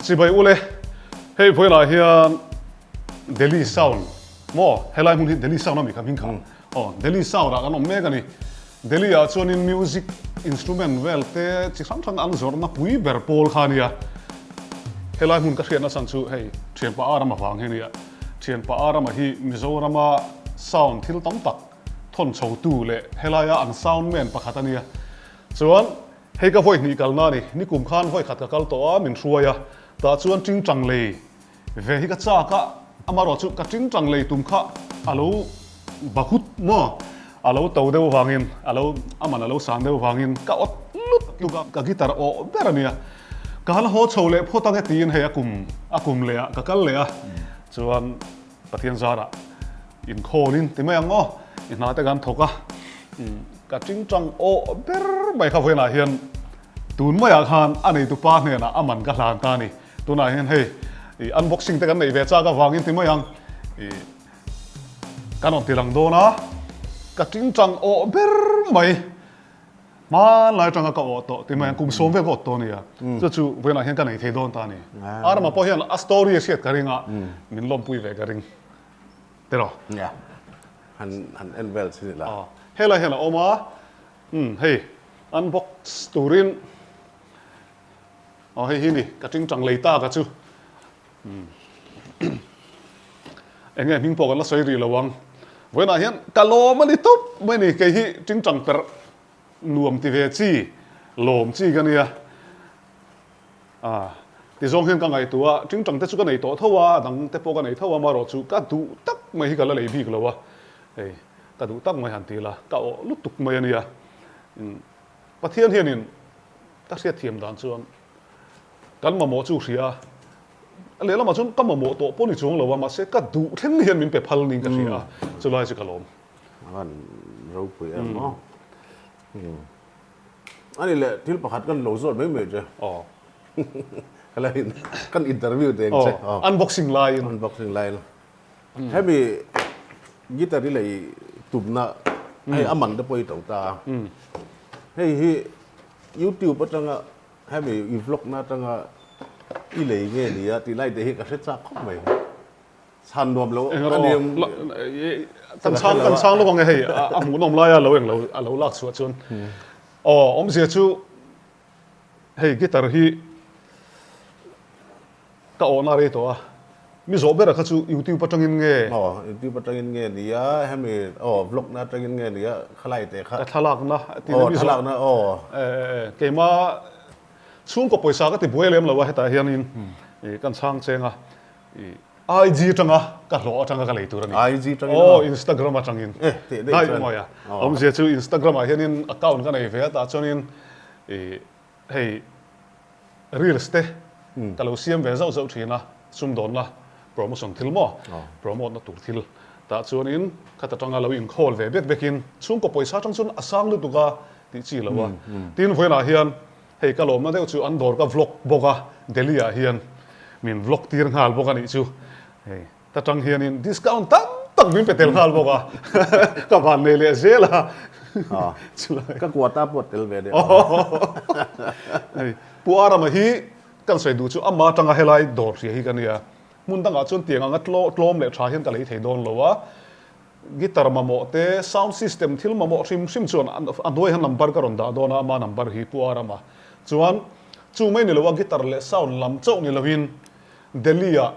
Chibai ule, hei vawilah hian Delhi Sound maw helai hmun hi Delhi Sound a mi kha hming kha aw Delhi Sound ah kan awm mek a ni. Delhi ah chuanin music instrument vel te chi hrang hrang an zawrhna pui ber pawl kha a nia. Helai hmun ka hriatna chhan chu hei Thianpa Arama vang hi a nia. Thianpa Arama hi Mizorama sound thil tam tak thawn chhotu leh helaia an sound man pakhat a nia. Chuan Hei ka vawi hnih kalna a ni, nikum khan vawi khat ka kal tawh a, min hruai a, tah chuan tingtang lei ve hi ka chak a, amaherawh chu ka tingtang lei tum kha a lo bahut maw, a lo to deuh vangin, a lo a man a lo san deuh vangin ka awt lut tluk a, ka guitar awh ber a nia, ka han haw chho leh phawt ang e tiin hei a kum a kum leh ah ka kal leh a, chuan Pathian zarah inkhawlin ti mai ang aw, i hna te kan thawk a, ka tingtang awh ber mai kha vawiinah hian tun maiah khan a neitu pa hnenah a man ka hlan ta a ni. Tunah hian hei i unboxing te kan neih ve chak avangin ti mai ang i kan rawn ti lang dawn a, ka tingtang awh ber mai hmanlai atanga ka awh tawh ti mai ang kum sawm vel ka awt tawh a nia, chu chu vawiinah hian ka nei thei dawn ta a ni. Arama pawh hian a story a hriat ka ring a, min lawmpui ve ka ring. Tiraw? Nia, han han en vel chin ila. Aw, helai hian a awm a, umm hei unbox turin aw hei hi ni ka tingtang lei ta ka chu umm eng nge hming pawh kan la sawi rih lo ang, vawiinah hian ka lawm a ni tawp mai ni kei hi tingtang perh nuam ti ve chi lawm chi ka nia. A, tizawng hian ka ngaihtuah a, tingtang te chu ka nei tawh tho a, a dang te pawh ka nei tho a, amaherawh chu ka duh tak mai hi ka la lei bik lo a, hei ka duh tak mai han ti la, ka awh lutuk mai a nia. Pathian hianin ka hriatthiam dan chuan kan mamawh chu hria a, a lehlamah chuan ka mamawh tawh pawh ni chuang lo a, mahse ka duh thleng hian min pe phal niin ka hria a, chulai chu ka lawm. A van ropui em aw. Ani leh thil pakhat kan lo zawt mai mai che. Aw. Helai in kan interview te ang che. Aw. Unboxing laiin. Unboxing laiin. Hemi guitar hi lei tumna hei a man te pawh hi to ta a. Hei hi YouTube atanga hemi i vlog na atanga i lei nge nia tih lai te hi ka hre chak khawp mai. Chhan nuam lo a ni em? Kan chhang kan chhang lawk ang e hei a hmuhnawm laia lo eng lo a lo lak chhuah chuan aw awmzia chu hei guitar hi ka awhna rei tawh a mi zawh bera kha chu youtube atangin nge aw youtube atangin nge nia hemi aw vlog na atangin nge nia khalai te kha ka thlalakna aw thlalakna aw keima chhungkaw pawisa ka ti buai lem lo a hetah hianin kan chhang cheng a IG atanga ka hlawh atanga ka lei tur a ni. IG atangin Aw, Instagram atangin. Eh, teh daih chuan. Daih mawi a. Awmzia chu Instagram ah hianin account ka nei ve a, tah chuanin i hei reels te ka lo siam ve zauh zauh thin a, sumdawnna promotion thil maw, promote na tur thil. Tah chuanin khata tanga lo inkhâwl ve bek bekin chhungkaw pawisa atang chuan a sang lutuk a tih chi lo a. Tin, vawiinah hian Hei ka lawmna deuh chu an dawr ka vlog bawk a, Delhi ah hian min vlog tir nghal bawk a nih chu. Hei ta tang hianin discount tam tak min pe tel nghal bawk a, ka van nei leh zel a. Chulai. Ka quota pawh tel ve deuh. Hei Pu Arama hi kan sawi duh chu ama atanga helai dawr hria hi ka nia. Hmun dangah chuan tiang anga tlawm leh tha hian ka lei thei dawn lo a. Guitar mamawh te, sound system thil mamawh hrim hrim chuan a hnuai hian number ka rawn dah dawn a, ama number hi Pu Arama chuan chu mai ni lo a guitar leh sound lam chauh ni loin Delhi ah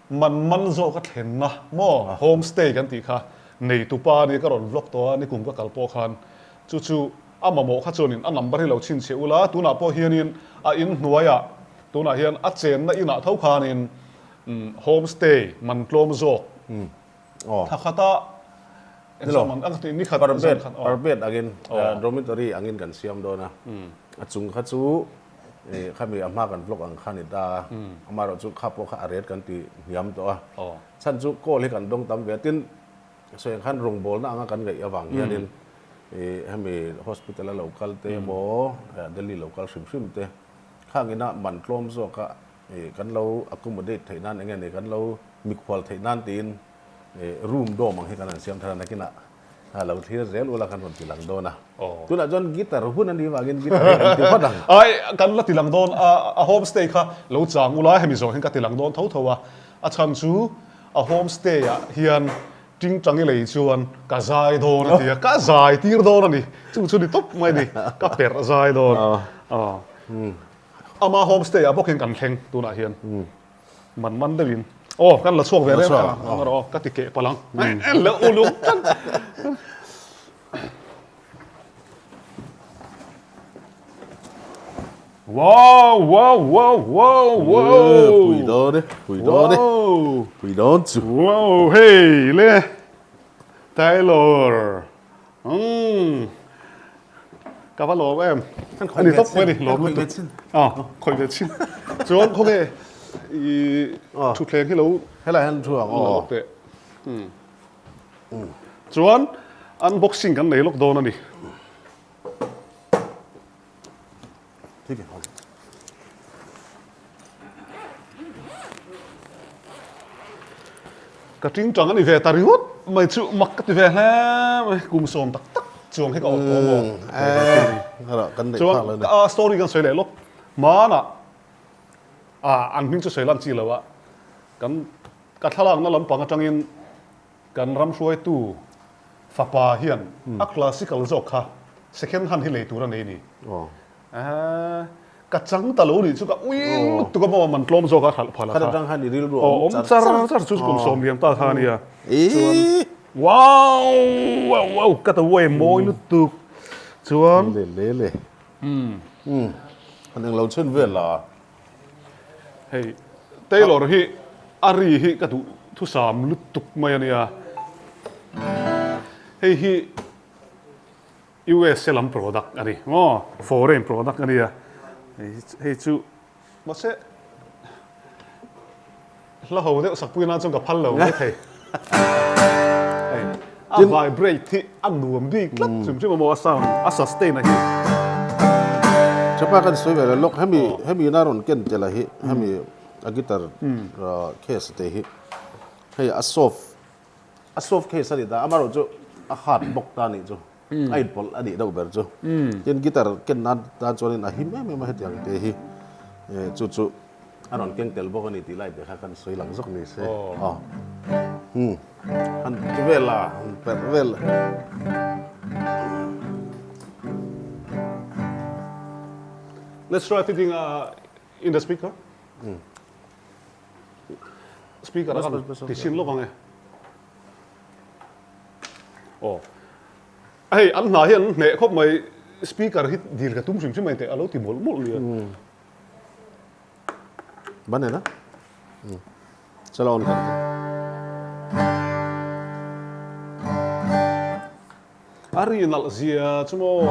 man man zawk a thlenna maw home stay kan tih kha neitupa a nia ka rawn vlog tawh a nikum ka kal pawh khan chu chu a mamawh kha chuanin a number hi lo chhinchhiah ula tunah pawh hianin a in hnuaiah tunah hian a chenna inah tho khanin home stay man tlawm zawk Thla khata exam an ang ni khat per bed per bed angin dormitory angin kan siam dawn a a chung kha chu khami a hma kan vlog ang kha ni ta a amaherawh chu kha pawh kha a ret kan ti hniam tawh a chhan chu call hi kan dawng tam ve a tin sawi ang khan rawngbawlna anga kan ngaih avang hianin hemi hospital a lo kal te emaw Delhi lo kal hrim hrim te khangina man tlawm zawka Kan lo accommodate theih nan enge ni kan lo mikhual theih nan tiin room dawm ang hi kan han siam thar a nakinah A lo thlir zel ula kan rawn ti lang dawn a. Tunah chuan guitar hun a nih vangin guitar hi kan ti phawt ang. Ai, kan la ti lang dawn a, a homestay kha lo chang ula hemi zawng hian ka ti lang dawn tho tho a. A chhan chu a homestay ah hian tingtangi lei chuan ka zai dawn a ti a, ka zai tir dawn a ni. Chu chu ni tawp mai a ni, ka perh zai dawn. Ama homestay ah bawkin kan thleng tunah hian. Man man deuhin aw kan la chhuak ve reng a ang erawh aw ka ti keh palh ang la uluk tlat. Wow wow wow wow wow Pui dawn e pui dawn e pui dawn chu. Wow hei le Taylor umm ka va lawm em a ni tawp mai a ni lawm lutuk a khawih ve chin chuan khawnge i thutthleng hi lo helai hian thu ang aw teh chuan unboxing kan nei lawk dawn a ni. Ka tingtang a ni ve ta ringawt mai chu mak ka ti ve hle mai kum sawm tak tak chuang hi ka awt tawh maw chuan a story kan sawi leh lawk hmanah an hming chu sawi lan chi lo a kan ka thlalakna lampang atangin Kan ram hruaitu fapa hian a classical zawk kha second hand hi lei tur a nei ni. Ka chang ta lo nih chu ka ui lutuk a maw man tlawm zawk a hralh phal a kha. Kha atang khan i rilru a awm char char chu kum sawm liam ta kha a nia. Chuan wow wow wow ka ta uai mawi lutuk chuan. Le le le. An englo chhun vel la. Hei Taylor hi a ri hi ka duh thusam lutuk mai a nia. Hei hi USA lam product a ni maw? Foreign product a nia. Hei chu mahse Hla ho deuh sakpui nan chuan ka phal lo mai thei. Hei a vibrate hi a nuam bik tlat hrim hrim a maw a sound a sustain a hi. Chapa kan sawi ve leh lawk hemi hemi ina rawn ken tel a hi hemi a guitar case te hi hei a soft a soft case a ni ta amaherawh chu a hard bawk ta a nih chu a inpawlh a nih deuh ber chu tin guitar ken nan tan chuanin a him em em a hetiang te hi chu chu A rawn keng tel bawk a ni tih lai te kha kan sawi lang zawk ni se. Aw. Hmm. Han ti vel a, han perh vel. Let's try fitting uh, in the speaker. Mm. Speaker a kan ti sin lawk ang e. Aw. Hei an hna hi an hneh khawp mai speaker hi dil ka tum hrim hrim mai teh a lo ti mawlh mawlh nia. Ban ena chalo on kar A ri nalh zia chu maw.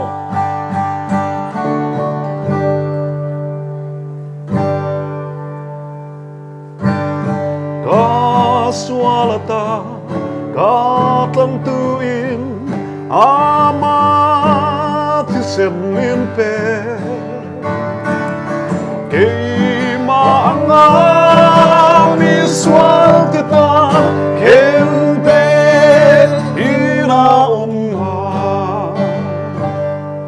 Ka sual ata ka tlantu in ama thisen min pe. Keimah anga mi sual te tan khen pe in a awm nga.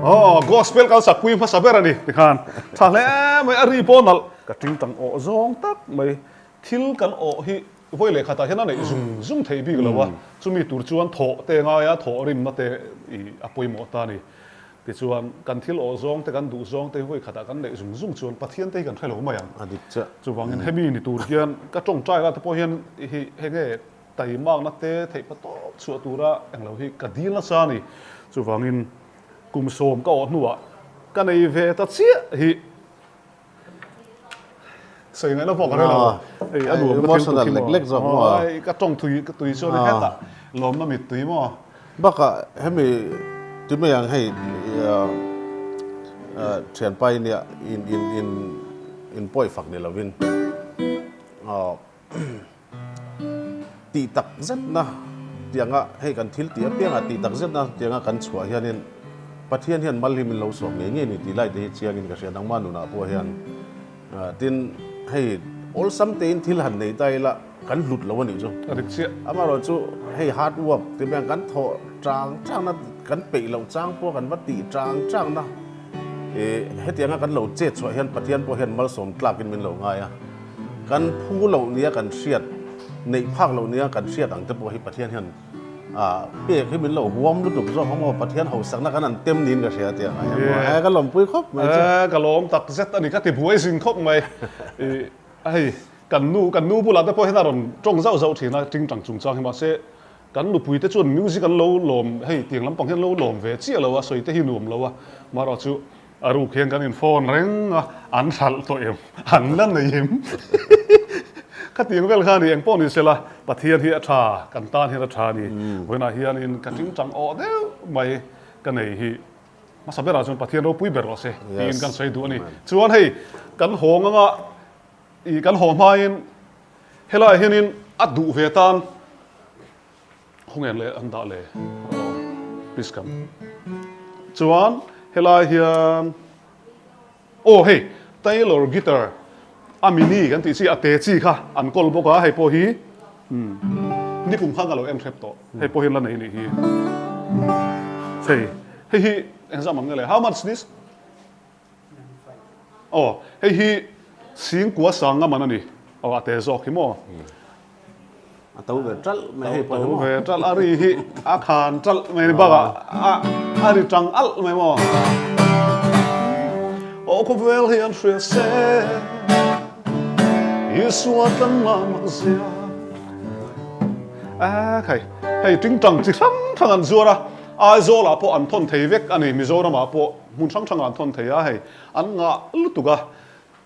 Oh, gospel kan sakpui hmasa ber a ni tikhan tha hle mai a ri pawh nalh ka ting tang awh zawng tak mai thil kan awh hi vawi leh khatah hian a neih zung zung theih bik lo a chumi tur chuan thawh te ngaia thawh rimna te i a pawimawh ta a ni. Tichuan, kan thil awh zawng te, kan duh zawng te hi vawi khatah kan neih zung zung chuan Pathian te hi kan hre lo mai ang. A dik chiah. Chuvangin hemi ni tur hian ka tawngtai la te pawh hian hi hei nge taimakna te theih pa tawp chhuah tura englo hi ka dil nasa a ni. Chuvangin kum sawm ka awh hnuah ka nei ve ta chiah hi. Sawi ngaihna pawh ka hre lo. Hei a nuam ka thil tu khi maw. Ai ka tawng tui ka tui chuan hetah lawmna mittui maw. Bakah hemi ti mai ang hei thianpa i nia in in in in pawi fak ni lovin Tih tak zetna tianga hei kan thil tih apiangah tih tak zetna tianga kan chhuah hianin Pathian hian malhim in lo sawm ngei ngei ni tih lai te hi chiangin ka hria nangmah nunah pawh hian tin hei awlsam tein thil han nei ta ila. kan hlut lo a nih chu. A dik chiah. Amaherawhchu hei hard work ti mai ang kan thawh chang changna kan peih loh chang pawh kan va tih chang changna ih hetianga kan lo chet chhuah hian Pathian pawh hian malsawm tlakin min lo ngai a. Kan phu loh nia kan hriat, neih phak loh nia kan hriat ang te pawh hi Pathian hian ah pek hi min lo huam lutuk zawk ang aw, Pathian hausakna kan an tem niin ka hria tia ngai ang maw, eh ka lawmpui khawp mai chu. Eh ka lawm tak zet a ni, ka ti buai zing khawp mai. Ih hei kan nu kan nu bulah te pawh hian a rawn tawng zauh zauh thin a, tingtang chungchang hi mahse kan nupui te chuan music an lo lawm hei tiang lampang hian lo lawm ve chiah lo a, sawi te hi nuam lo a, marawh chu A ruk hian kan in phone reng a, an hralh tawh em? An la nei em? Khatiang vel kha a ni, engpawh ni sela Pathian hi a tha, kan tan hian a tha a ni. Vawiinah hianin ka tingtang awh deuh mai ka nei hi hmasa berah chuan Pathian ropui ber rawh se tiin kan sawi duh a ni. Chuan hei kan hawng anga ih kan haw hmain helaiah hianin a duh ve tan, Khawnge leh an dah le? Aw, please come. Chuan helai hian aw hei Taylor guitar a mini kan tih chi a te chi kha an kawl bawk a hei pawh hi umm nikum khan ka lo en hrep tawh hei pawh hi an la nei nih hi hei hei hi engzam ang nge le how much this? Aw, hei hi Singkua sanga man a ni. Aw, a te zawk hi maw? A to ve ṭalh mai hei pawh hi maw? A to ve ṭalh, a ri hi a khan ṭalh mai ni bakah a a ri ṭang alh mai maw? Aw, khawvel hi an hria se, Isua tlanna mak zia. A khai, hei tingtang chi hrang hrang an zuar a, Aizawlah pawh an thawn thei vek a ni, Mizoramah pawh. Hmun hrang hrangah an thawn thei a, hei an ngah lutuk a,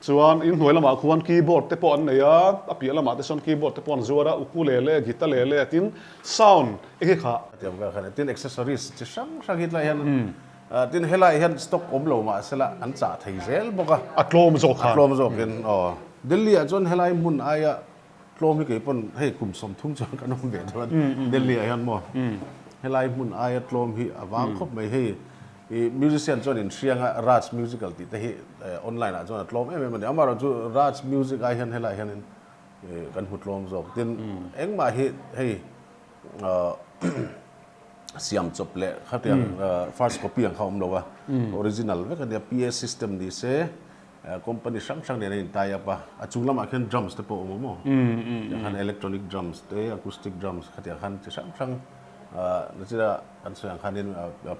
chuan in hnuai lamah khuan keyboard te pawh an nei a, a piah lamah te sawn keyboard te pawh an zuar a, ukulele, guitalele tin sound eng hi kha. Tiang vel khan tin accessories chi hrang hrang hi tlai hian tin helai hian stock awm lo mah sela an chah thei zel bawk a. A tlawm zawk khan. A tlawm zawkin aw. Delhi ah chuan helai hmun aia Tlawm hi kei pawn hei kum 30 chuan kan awm ve dawn Delhi ah hian maw helai hmun aia tlawm hi a vang khawp mai hei i musician chuan in hrianga Raj musical tih te hi online ah chuan a tlawm em em a ni amaherawh chu Raj music ai hian helai hian in kan hmu tlawm zawk tin engmah hi hei siam chawp leh khatiang first copy ang kha awm lo a original vek a nia PA system ni se Company hrang hrang nen a in tie up a, a chung lamah khian drums te pawh a awm a maw? Tiang khan electronic drums te, acoustic drums khatiang khan chi hrang hrang nachina kan sawi ang khanin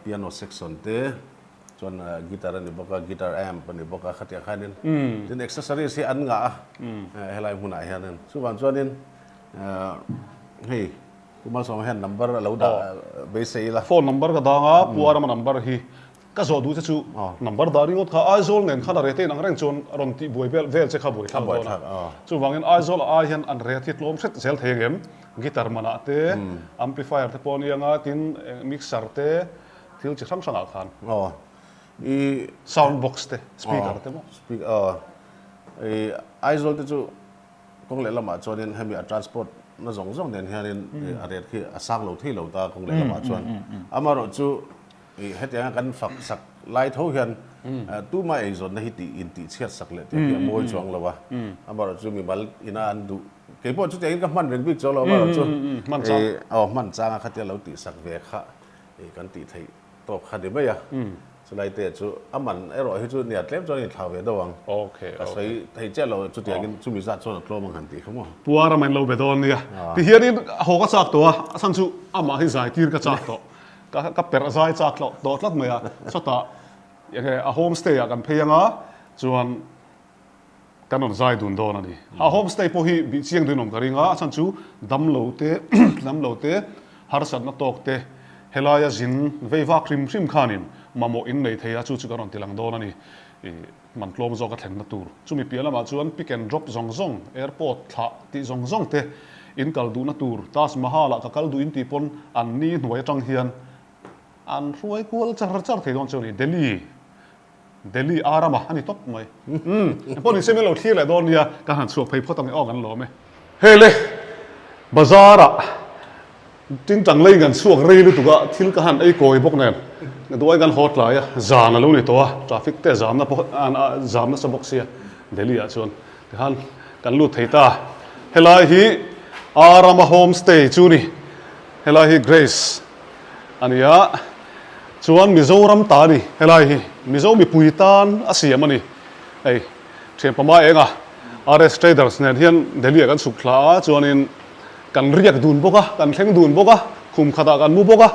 piano section te chuan guitar a ni bawk a, guitar amp a ni bawk a khatiang khanin tin accessories hi an ngah a helai hmunah hianin chuvang chuanin hei Pu Malsawma hian number a lo dah beisei ila. Phone number ka dang a, Pu Arama number hi Ka zawh duh che chu number dah ringawt kha Aizawl nen khan a rete in ang reng chuan a rawn tih buai vel vel che kha buaithlak dawn a. Chuvangin Aizawl a ai hian an ret hi tlawm hret zel thei ang em? Guitar manah te, amplifier te pawh a ni ang a, tin mixer te, thil chi hrang hrangah khan. Sound box te, speaker te maw? I Aizawl te chu Kawng lehlamah chuanin hemi a transport na zawng zawng nen hianin a rate khi a sang lo thei lo ta kawng lehlamah chuan. Amaherawh chu hetianga kan fak sak lai tho hian tuma eizawnna hi tih in tih chhiat sak leh tih hi a mawi chuang lo a. Amaherawh chu mimal ina an duh keipawh chutiangin ka hman reng bik chuang lo amaherawh chu aw hman changa khatia lo tih sak ve kha kan tih theih tawk kha ni mai a, chulai te chu a man erawh hi chu nia tlem chuan a inthlau ve deuh ang. Ka sawi thei chiah lo chutiangin chumi zat chuan a tlawm ang han tih kha maw. Puar a man lo be dawn nia. Tihianin haw ka chak tawh a, a chhan chu amah hi zai tir ka chak tawh. Ka ka perh zai chak tawh tawh tlat mai a, chutah enge a home stay ah kan phei anga chuan Kan rawn zai dun dawn a ni. A home stay pawh hi bih chiang duin awm ka ring a, a chhan chu damlo te, damlo te, harsatna tawk te, helaia zin vei vak hrim hrim khanin mamawh in nei thei a, chu chu kan rawn ti lang dawn a ni. I man tlawm zawk a thlenna tur. Chumi piah lamah chuan pick and drop zawng zawng, airport thlah tih zawng zawng te, in kal duhna tur, Taj Mahal ah ka kal duh in tih pawn an ni hnuai atang hian an hruai kual char char thei dawn chu a ni. Delhi. Delhi a rama a ni tawp mai. Umm, engpawh ni se min lo thlir leh dawn nia, kan han chhuak phei phawt ang e aw kan lawm e. Hei le, bazar ah tingtang lei kan chhuak rei lutuk a, thil ka han ei kawi bawk nen, duai kan haw tlai a, zan a lo ni tawh a, traffic te zamna pawh a zam nasa bawk sia Delhi ah chuan tikhan kan lut thei ta. Helai hi. Arama Homestay chu ni. Helai hi Grace a ni a, chuan Mizoram ta a ni helai hi, Mizo mipui tan a siam a ni. Hei thian pama enga RS Traders nen hian Delhi ah kan chhuk thla a, chuanin kan riak dun bawk a, kan thleng dun bawk a, khum khatah kan mu bawk a,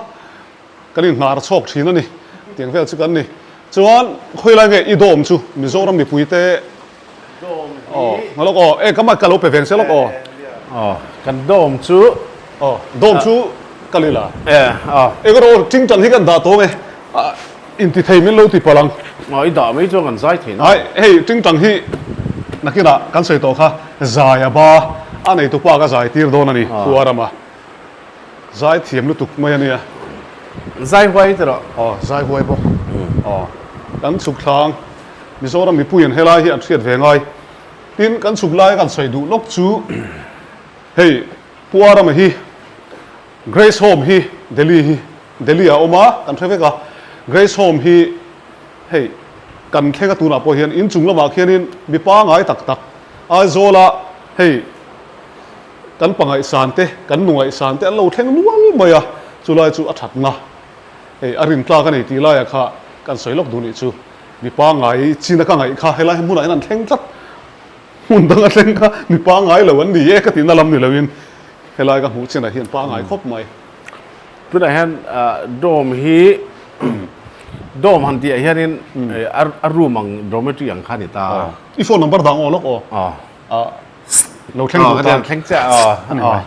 kan inhnar chhawk thin a ni. Tiang vel chu kan ni. Chuan khawilai nge i dawm chu Mizoram mipui te Dawm hi. Aw, nga lawk aw. E, ka mic ka lo pe veng se lawk aw. Aw, kan dawm chu. Aw, dawm chu ka lil a. E, aw. E, ka rawh ting tan hi kan dah tawng e. Inti thei min lo ti palh ang. Aw, i dah mai chuan kan zai thei na. Ai, hei ting tang hi nakinah kan sawi tawh kha zai a ba a nei tupa ka zai tir dawn a ni, khua rama. Zai thiam lutuk mai a nia. Zai huai ti rawh. Aw, zai huai bawk. Aw, kan chhuk thlang. Mizoram mipuiin helai hi an hriat ve ngai. Tin, kan chhuk laia kan sawi duh lawk chu hei Pu Arama hi Grace Home hi Delhi hi Delhi ah a awm a, kan hre vek a. Grace Home hi hei kan thleng a tunah pawh hian inchung lamah khianin mi pangai tak tak Aizawla hei kan pangaihsan te, kan nu ngaihsan te an lo thleng nual mai a, chulai chu a thatna hei a rintlak a ni tih laia kha kan sawi lawk duh nih chu. Mi pangngai chin a ka ngaih kha helai hmunah hian an thleng tlat, hmun dang a thleng kha mi pangngai lo an ni e ka tihna lam ni loin helai ka hmuh chinah hian pangngai khawp mai. Tunah hian dorm hi dorm han tihah hianin a room ang dormitory ang kha a ni ta a. I phone number dang aw lawk aw. Lo thleng duh tan. Thleng chiah aw. A ni mai.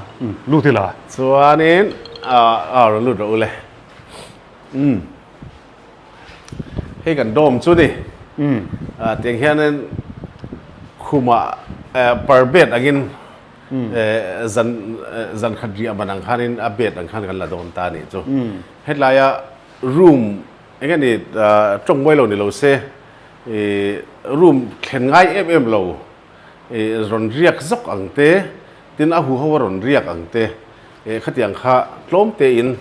Lut ila. Chuanin a rawn lut rawh u le. Hei kan dawm chu ni. Tiang hianin khumah per bed angin zan zan khat riah ban ang khanin a bed ang khan kan la dawn ta nih chu. Hetlaia room eng nge ni tawng mawi lo ni lo se room thlen ngai em em lo rawn riak zawk ang te tin a huho a rawn riak ang te khatiang kha tlawm tein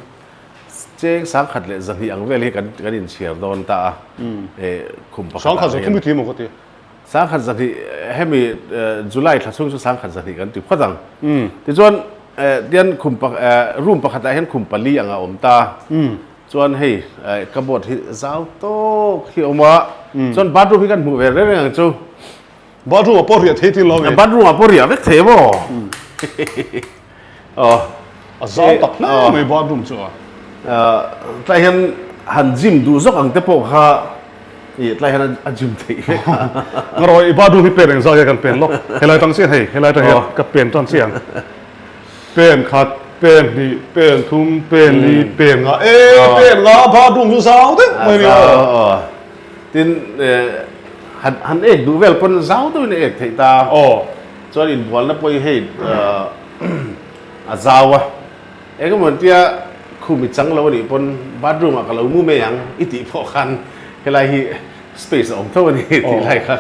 Cheng sangkhat leh zahnih ang vel hi kan kan inchhiar dawn ta a, khum pakhat ah Sangkhat zahnih thum i ti maw ka ti? Sangkhat zahnih hemi July thla chhung chu sangkhat zahnih kan ti phawt ang. Tichuan tian khum room pakhat ah hian khum pali ang a awm ta. Chuan hei cupboard hi zau tawk hi a awm a, chuan bathroom hi kan hmuh ve reng reng ang chu. Bathroom ah pawh riah thei tin lo ve. Bathroom ah pawh riah vek thei maw? Aw. A zau tak hle mai bathroom chu a. Tlai hian han gym duh zawk ang te pawh kha i tlai hian a gym theih vek a. Ngarawh i bathroom hi pen engzah nge kan pen lawk. Helai tang chiah hei helai tang hian ka pen tan chiah ang. Pen khat, pen hnih, pen thum, pen li, pen nga e pen nga bathroom chu zau deuh mai ni aw. Tin han han ek duh vel pawn zau deuhin a ek theih ta. Aw. Chuan inbualna pawh hi hei a zau a. Engemaw tia khum i chang lo a nih pawn bathroom ah ka lo mu mai ang i tih pawh khan helai hi space a awm tho a ni tih lai kha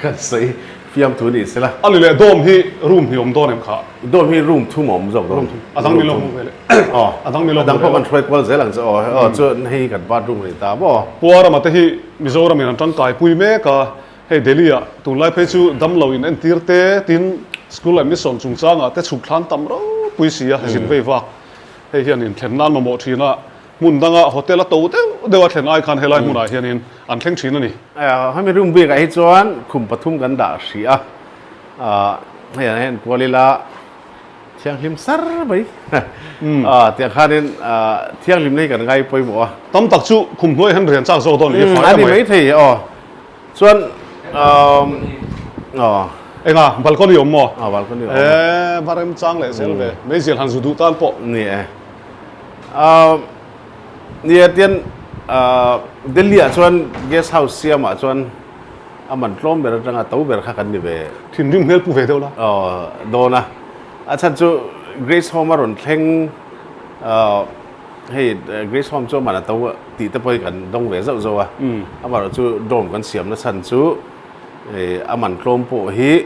kan sawi fiamthu ni sela. A ni leh dawm hi room hi awm dawn em kha? Dawm hi room thum a awm zawk dawn. A dang ni lo hmu ve le. Aw. A dang ni lo A dang pawh kan hruai kual zel ang chu aw. Aw chuan hei kan bathroom a ni ta maw? Puarama te hi Mizoram in an tangkai pui mek a, hei Delhi ah tunlai phei chu damlo in entir te tin school admission chungchangah te chhuk thlan tam ropui si a, zin vei vak. Hei hian inthlen nan mamawh thin a, hmun danga hotel a to deuh deuh a thlen ai khan helai hmunah hianin an thleng thin a ni. Hemi room bikah hi chuan khum pathum kan dah hrih a, hei an en kual ila thianghlim sar mai tiang khanin thianghlimna hi kan ngai pawimawh a. Tam tak chu khum hnuai hian rian chak zawk dawn hi fai a ni mai thei aw chuan aw. Enga balcony awm maw? Aw balcony awm. E va remchang leh zel ve meizial han zu duh tan pawh. Ni e. Ni e tian Delhi ah chuan guest house siam ah chuan a man tlawm ber atanga to ber kha kan ni ve. Thinrim hmel pu ve deuh la. Aw dawn a. A chhan chu Grace Home a rawn thleng hei Grace Home chu a man a to tih te pawh hi kan dawng ve zauh zauh a. Amaherawh chu dorm kan siamna chhan chu a man tlawm pawh hi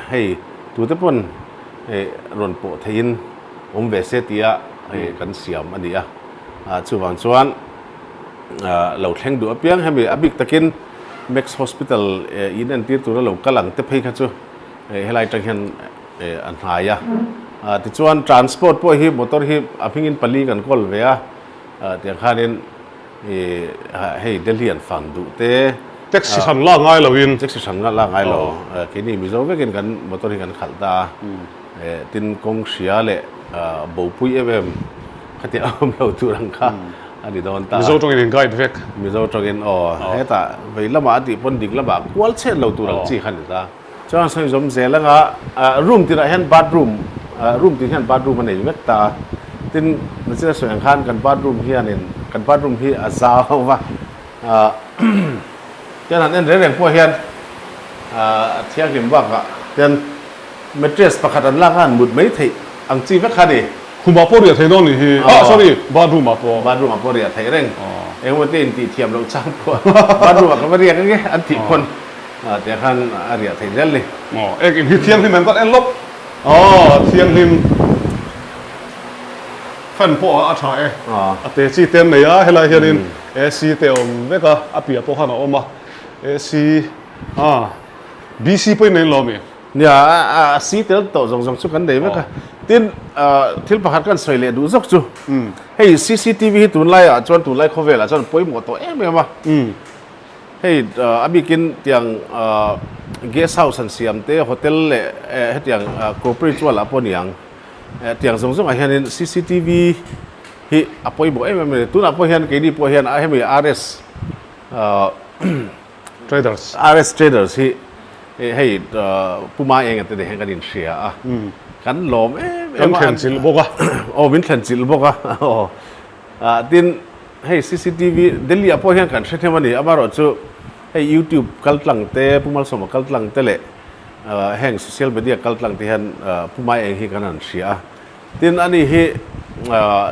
hei tute pawn rawn pawh theihin awm ve se tia kan siam a ni a. Chuvang chuan lo thleng duh apiang hemi a bik takin Max Hospital in entir tura lo kal ang te phei kha chu helai atang hian a hnai a. Tichuan transport pawh hi motor hi a hmingin pali kan kawl ve a, tiang khanin hei Delhi an fang duh te. Taxi hran lak ngai loin. Taxi hran lak ngai lo. Keini Mizo vekin kan motor hi kan khalh ta a. Tin kawng hria leh bopui em em khatiang a awm lo tur ang kha a ni dawn ta. Mizo tawngin in guide vek. Mizo tawngin aw hetah vei lamah a tih pawn dik lamah kual chhet lo tur ang chi kha a ni ta. Chuan sawi zawm zel anga room tinah hian bathroom room tin hian bathroom a nei vek ta a. Tin nachina sawi ang khan kan bathroom hianin kan bathroom hi a zau va tian han en reng reng pawh hian a thianghlim bakah tian Mattress pakhat an lak a an mut mai theih ang chi vek kha ni. Khumah pawh riah theih dawn nih hi. Ah sorry, bathroom ah pawh. Bathroom ah pawh riah theih reng. Engemaw te intih thiam loh chang pawh bathroom ah ka va riak ange an tih pawn tiang khan a riah theih zel ni. Aw ek in hi thianghlim em kan en lawk. Aw thianghlim fan pawh a tha e. A te chi te an nei a helai hianin AC te a awm vek a, a piah pawh khan a awm a AC ah BC pawhin nei lo ami? Nia, a si tel tawh zawng zawng chu kan nei vek a. Tin, thil pakhat kan sawi leh duh zawk chu, hei cctv hi tunlaiah chuan tunlai khawvelah chuan pawimawh tawh em em a. Hei a bikin tiang guest house han siam te, hotel leh hetiang corporate chualah pawh niang, tiang zawng zawngah hianin cctv hi a pawimawh em em a ni. Tunah pawh hian keini pawh hian hemi RS Traders. RS Traders hi hei Pu Ma Enga te nen hian kan inhria a, kan lawm em em a. Kan thlen chilh bawk a. Aw min thlen chilh bawk a. Aw tin hei cctv Delhi ah pawh hian kan hre them a ni, amaherawhchu hei YouTube kal tlang te, Pu Malsawma kal tlang te leh heng social media kal tlang te hian Pu Ma Eng hi kan han hria a. Tin ani hi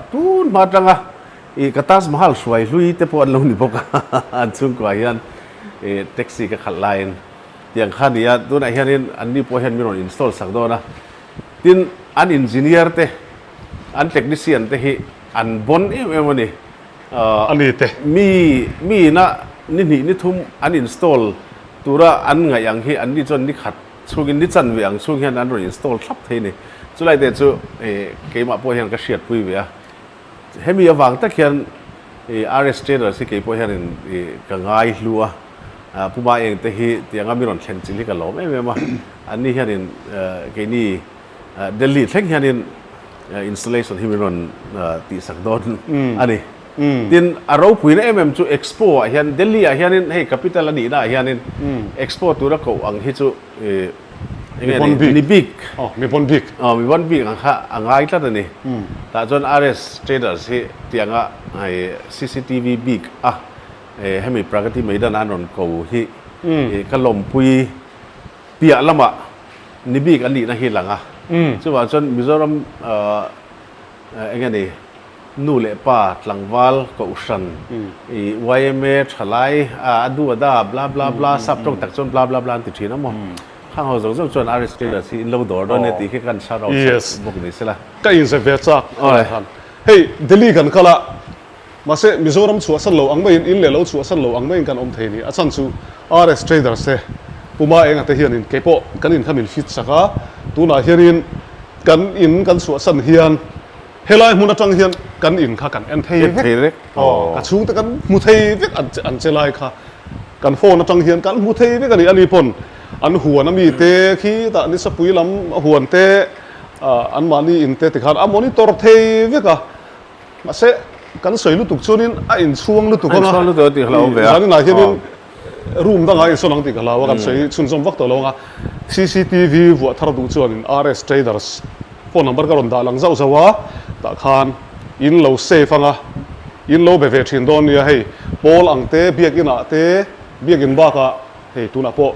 tun hma atanga I ka Taj Mahal hruai hlui te pawh an lo ni bawk a, an chhungkua hian i taxi ka khalh laiin tiang kha a ni a, tunah hianin anni pawh hian min rawn install sak dawn a, tin an engineer te, an technician te hi an bon em em a ni. A ni te. Mi mi ina ni hnih ni thum an install tura an ngaih ang hi anni chuan ni khat chhungin ni chanve ang chhung hian an rawn install thlap thei a ni. Chulai te chu i keimah pawh hian ka hriatpui ve a. Hemi avang tak hian i RS Traders hi keipawh hianin i ka ngai hlu a, Pu Ma Eng te hi tianga mi rawn thlen chilh hi ka lawm em em a, anni hianin keini Delhi thleng hianin installation hi min rawn tihsak dawn a ni. Tin, a ropuina em em chu Expo ah hian Delhi ah hianin hei capital a nihna ah hianin Expo tura koh ang hi chu i Enge ni? Ni bik. Aw, mi bon bik. Aw, mi bon bik ang kha a ngai tlat a ni. Tah chuan RS Traders hi tianga hei cctv bik a hemi Pragati Maidan an rawn ko hi ka lawmpui piah lamah ni bik an nihna hi lang a. Chuvang chuan Mizoram Enge ni, nu leh pa, tlangval, kohhran, i yma, thalai, a du a da, bla bla bla, sap tawng tak chuan bla bla bla an ti thin a maw? Khang ho zawng zawng chuan RS Tailors hi in lo dawr dawn e tih khi kan shout out sak bawk ni sela. Ka inzep ve chak khan. Hei Delhi kan kal a, mahse Mizoram chhuahsan lo ang maiin, in leh lo chhuahsan lo ang maiin kan awm thei ni. A chhan chu RS Traders te, Puma Enga te hianin keipawh kan in kha min fit sak a, tunah hianin Kan in kan chhuahsan hian helai hmun atang hian kan in kha kan en thei vek. Aw, ka chhungte kan hmu thei vek an che lai kha. Kan phone atang hian kan hmu thei vek a ni. Ani pawn an huan a mi te khi tah nisapui lam a huan te anmahni in te tikhan a monitor thei vek a. Mahse, kan sawi lutuk chuanin a inchhuang lutuk ang a. A inchhuang lutuk a tih ka hlau ve a. Zaninah hianin room dangah a insawn ang tih ka hlau a, kan sawi chhunzawm vak tawh lo ang a. Cctv vuah thar duh chuanin RS Traders phone number ka rawn dah lang zauh zauh a, tah khan in lo save ang a, in lo be ve thin dawn nia hei pawl ang te, biakin ah te, biakin bakah hei tunah pawh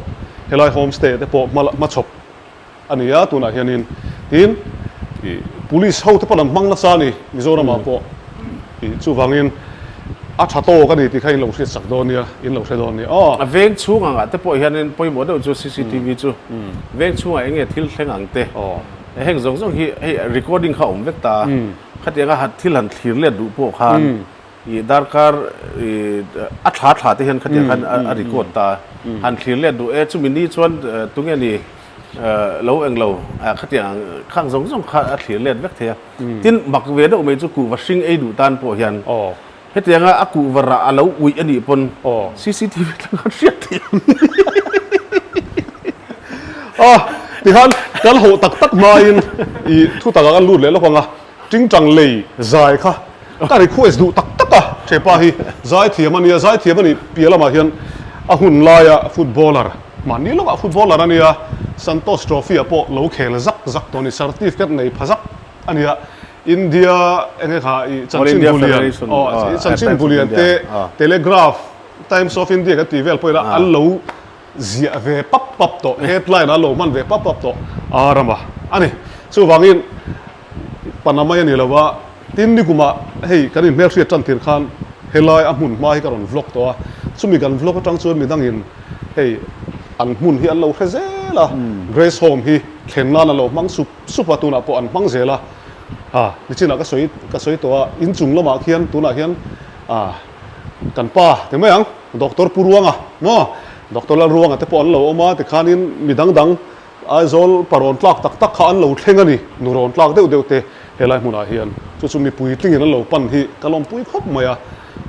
helai homestay te pawh hmachhawp a ni a, tunah hianin tin ih police ho te pawh an hmang nasa a ni Mizoramah pawh ih chuvangin a tha tawk a ni tih kha in lo hriat sak dawn nia, in lo hre dawn nia aw. A veng chhung angah te pawh hianin pawimawh deuh chu cctv chu veng chhungah eng nge thil thleng ang te heng zawng zawng hi hei recording kha a awm vek ta a, khatianga thil han thlir let duh pawh khan I darkar i a thla thla te hian khatiang khan a record ta a, han thlir let duh e, chumi ni chuan tunge ni? Lo englo khatiang khang zawng zawng kha a thlir let vek thei a. Tin, mak ve deuh mai chu kuhva hring ei duh tan pawh hian hetianga a kuhva rah a lo uih a nih pawn cctv atang khan hriat theih ang. A, tikhan kan hawh tak tak hmain i thutakah kan lut leh lawk ang a, tingtang lei zai kha ka request duh tak tak a, Thepa hi zaithiam a nia, zaithiam a nih piah lamah hian a hun laia footballer, mahni lawkah footballer a nia, Santosh Trophy ah pawh lo khel zak zak tawh a ni, certificate nei pha zak a nia, India enge kha i chanchin bulian, aw chanchin bulian te Telegraph, Times of India kan tih vel pawh ila an lo ziah ve pap pap tawh, headline a lo hman ve pap pap tawh a rama a ni. Chuvangin Pana mai a ni lo a, tin nikumah hei kan inhmelhriat tan tir khan helai a hmun hma hi ka rawn vlog tawh a, chumi kan vlog atang chuan midangin hei an hmun hi an lo hre zel a, Grace Home hi thlen nan an lo hmang sup sup a, tunah pawh an hmang zel a, ah nichinah ka sawi ka sawi tawh a, inchung lamah khian tunah hian ah kan pa ti mai ang. Doctor Pu Ruanga maw? Doctor Lalruanga te pawh an lo awm a, tikhanin mi dang dang Aizawl parawn tlak tak tak kha an lo thleng a ni, nu rawn tlak deuh deuh te helai hmunah hian. Chu chu mipui tlingin an lo pan hi ka lawmpui khawp mai a.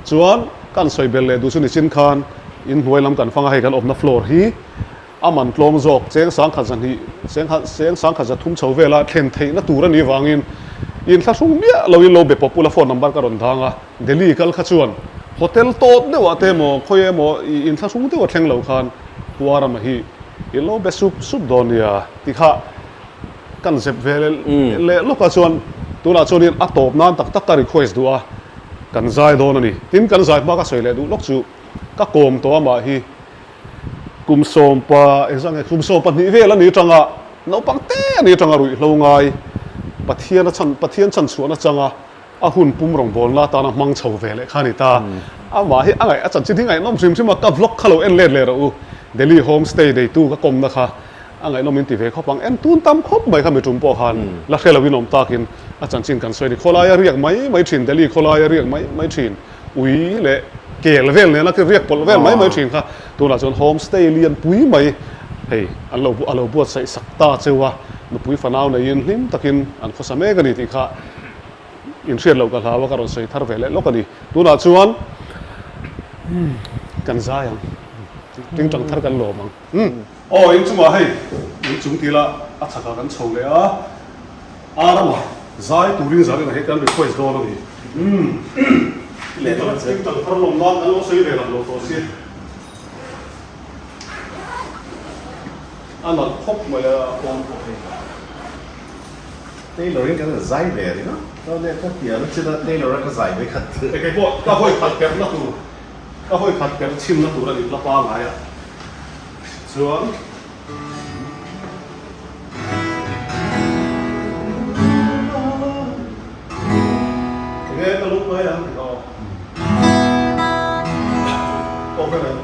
Chuan kan sawi belh leh duh chu nichin khan inhnuai lam kan fang a, hei kan awmna floor hi a man tlawm zawk cheng sangkhat zahnih cheng sangkhat zathum chho vela thlen theihna tur a nih vangin inthlahrung miah loin lo be pawp ula phone number ka rawn dang a. Delhi kal kha chuan hotel tawt deuhah te emaw khawi emaw i inthlahrung deuha thleng lo khan Puarama hi i lo be sup sup dawn nia ti kha kan zep ve leh lawk a chuan tunah chuanin a tawp nan tak tak ka request duh a kan zai dawn a ni. Tin kan zai hma ka sawi leh duh lawk chu ka kawm tawh amah hi kum sawmpa engzah nge kum 12 vel a ni atanga naupang te a ni atanga ruihhlo ngai Pathian a chhan Pathian chhanchhuahna changa A hun pum rawngbawlna atana hmang chho ve leh kha a ni ta. Amah hi a ngaih a chanchin hi ngaihnawm hrim hrim a, ka vlog kha lo en let leh rawh u. Delhi home stay neitu ka kawmna kha a ngaihnawm in ti ve khawp ang. En tun tam khawp mai kha mi tum pawh khan la hre lo in awm takin a chanchin kan sawi a ni. Khawlaia riak mai mai thin, Delhi khawlaia riak mai mai thin, ui leh kel vel nena riak pawlh vel mai mai thin kha tunah chuan home stay lian pui mai hei an lo a lo buatsaih sak ta cheu a, nupui fanau neiin hlim takin an khawsa mek a ni tih kha Inhriat loh ka hlau a, ka rawn sawi thar ve leh lawk a ni. Tunah chuan kan zai ang, tingtang thar kan lawm ang. Aw, inchungah hei, inchung ti ila a chhakah kan chho leh a, a ramah zai turin zanin ah hian kan request dawn a ni. Tingtang thar lawm nan kan lo sawi ve lang lo tawh si. A nalh khawp mai a, a pawn pawh hei. Taylor in kan zai ve ringawt dawn e, ka pian a chin a Taylor a ka zai ve khat. Kei pawh ka hawi khat perh na tur, ka hawi khat perh chhin na tur a nih la pangai a chuan. Enge ka lung mai ang tih aw. Tawk em em.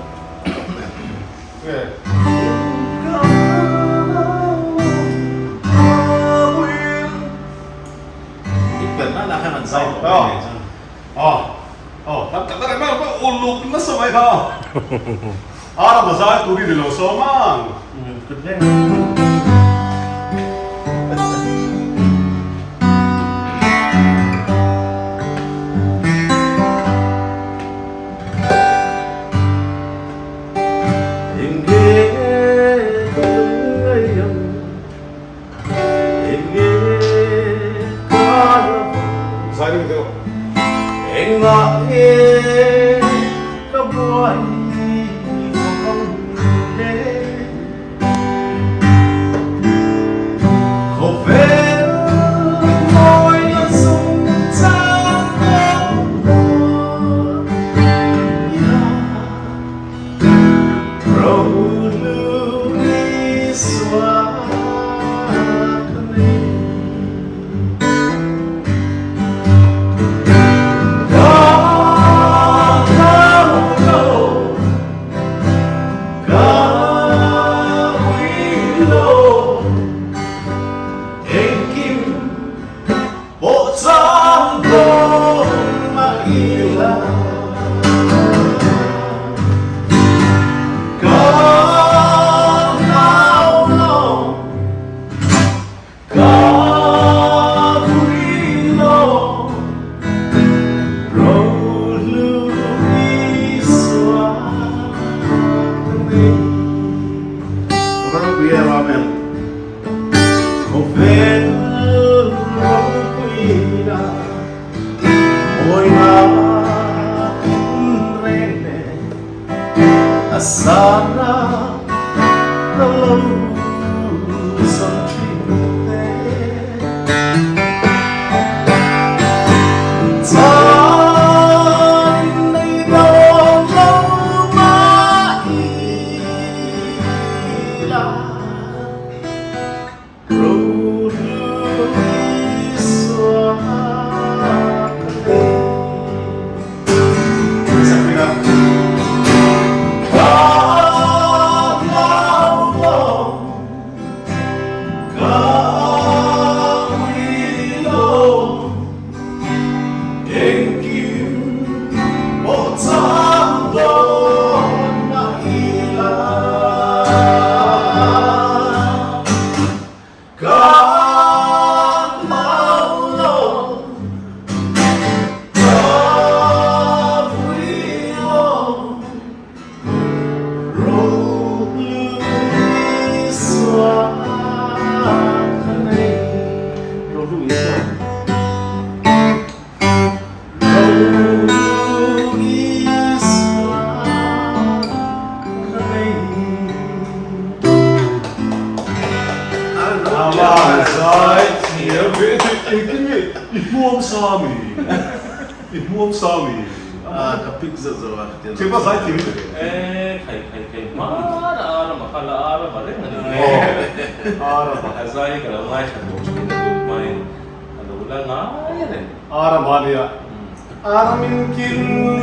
Aramin kin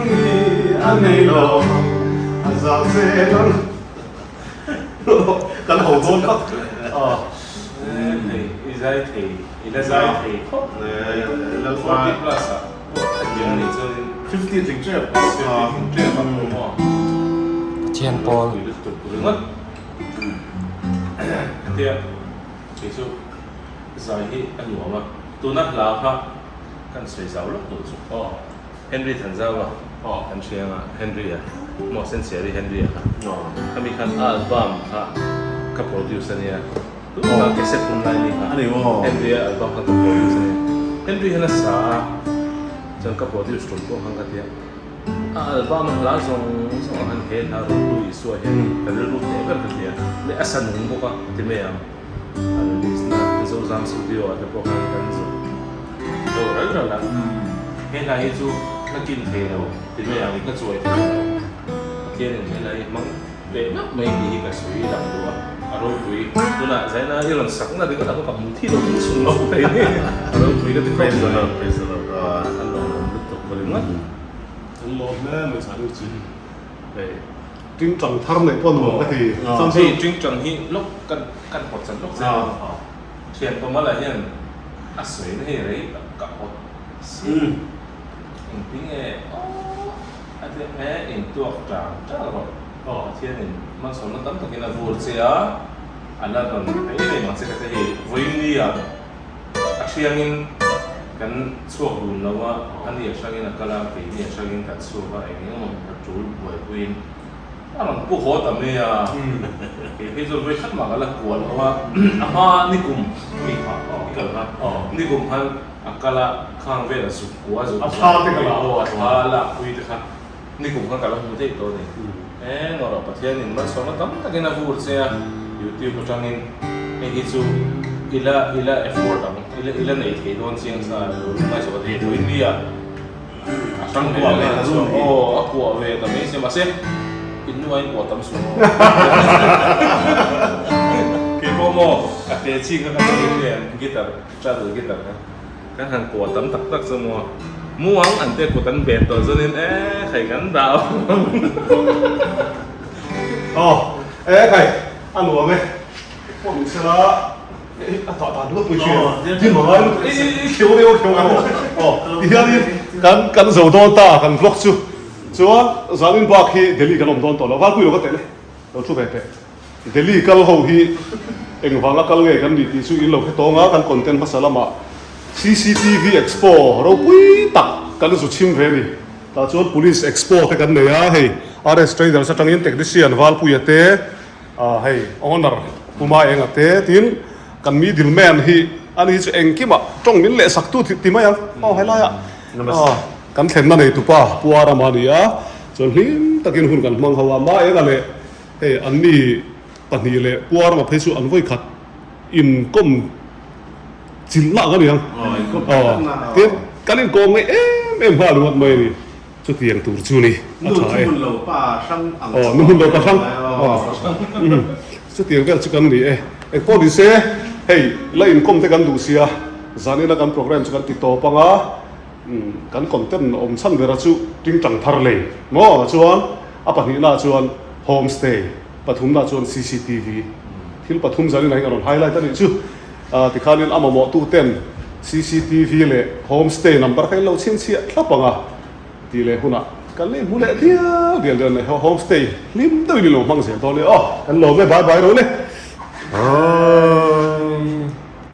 ni a nei lo a zau zel ang kan ho dawn tak a. Thei i zai thei i la zai thei khawp mai 40 plus ah pawh a diang a nih chuanin 50 tling tep 50 tling tep a maw Pathian pawl. Pui lutuk ringawt hetia kei chu zai hi a nuam a tuna hla kha Kan sawi zau lawk duh chu aw. Henry Thanzaua kan hria anga Henry a maw Sensiari Henry a kha khami khan a album kha ka produce a nia tunah cassette hun lai ni kha Henry a album kha ka produce a nia Henry hian a sa a chuan ka produce tum pawh khan ka tia a album a hla zawng zawng ah khan he hla Rohlu Isua hian ka rilru hneh ber ka tia leh a sa nung bawk a ti mai ang. A release na Zozam Studio ah te pawh khan kan zawh zo ral ral a, he hla hi chu ka kin thei lo ti mai ang ka chuai thei lo, Pathian in he hla hi hmang leh meuh mai tih hi ka sawi lang duh a, a ropui tunah Zaina i rawn sak na ringawt ah ka hmu thi lo ding chung lo thei ni, a ropui ka ti khawp mai, a lawmawm lutuk ringawt. An lawm hle mai chhan chu hei. Tingtang thar neih pawh nuam ka ti. Chuan hei tingtang hi lawk kan kan hawt chan lawk zel a. Thian pawmala hian a sawi na hei rei tak ka hawt si. Engtin nge aw a ti nge intuak tang tang rawh. Pathianin malsawmna tam takin a vur che a, a la rawn pe em em ang che ka ti hei vawiin a thiangin kan chhuak dun lo a, a ni a hrangin a kal a, keini a hrangin kan chhuak a, eng eng emaw ka tul buaipuiin a rawn pu haw ta mai a, kei phei chuan vawi khat mah ka la kual lo a, a hma nikum mi kha i kal kha, nikum khan a kal a, khang vel a zuk kua a zuk zai a thla a lakpui te kha nikum khan ka la hmu daih tawh a ni, eng erawh Pathianin malsawmna tam takin a vur che a, YouTube atangin hei hi chu i la i la effort ang, i la i la nei thei dawn chiang sa a lo lungngai zawk a thei tho in nia a hrang ve ve ta chuan aw a kuah ve ta mai se mahse in nu aiin kuah tam suh aw kei pawh maw a te chi kha ka nei hle ang guitar travel guitar kha. Kan han kuah tam tak tak chu maw? Muang an te kut an bet tawh chuanin e khai kan dah ang. Aw e khai a nuam e pawh ni sela a tah dan ropui thin ti mangai lutuk i i kheu deuh kheu ang aw ti hianin kan kan zo dawn ta kan vlog chu chuan zanin bak hi Delhi kan awm dawn tawh lo Valpui lo ka teh le lo thu ve teh. Delhi kal ho hi engvanga kal nge kan nih tih chu in lo hre tawng a, kan content hmasa lamah cctv expo ropui tak kan zu chhim ve a ni. Tah chuan police expo te kan nei a, hei RS Traders atangin technician Valpuia te, ah hei owner Puma Enga te tin kan middle man hi ani hi chu engkimah tawng min leh sak tu ti mai ang aw helaiah ah kan thlenna nei tupa Pu Arama a ni a, chuan hlim takin hun kan hmang ho a, Ma Enga leh Hei anni pahnih leh puarma phei chu an vawikhat inkawm chilhna ang a ni ang. Tin, kan inkawm ngaih em em nghal ringawt mai a ni. Chutiang tur chu ni a tha e. Nu hmun lo pa hrang. Chutiang vel chu kan ni e. Engpawh ni se. Hei la inkawm te kan duh sia, zanina kan programme chu kan ti tawp ang a, kan content awm chhan bera chu tingtang thar lei maw chuan a pahnihna chuan homestay, pathumna chuan cctv thil pathum zanina hi kan rawn highlight a nih chu. Tikhanin a mamawhtu ten cctv leh homestay number kha in lo chhinchhiah thlap ang a. Tih leh hunah kan lei hmu leh dial dial dawn a ni. Home stay hlim deuhin in lo hmang zel dawn e aw. Kan lawm e, bye bye ro le.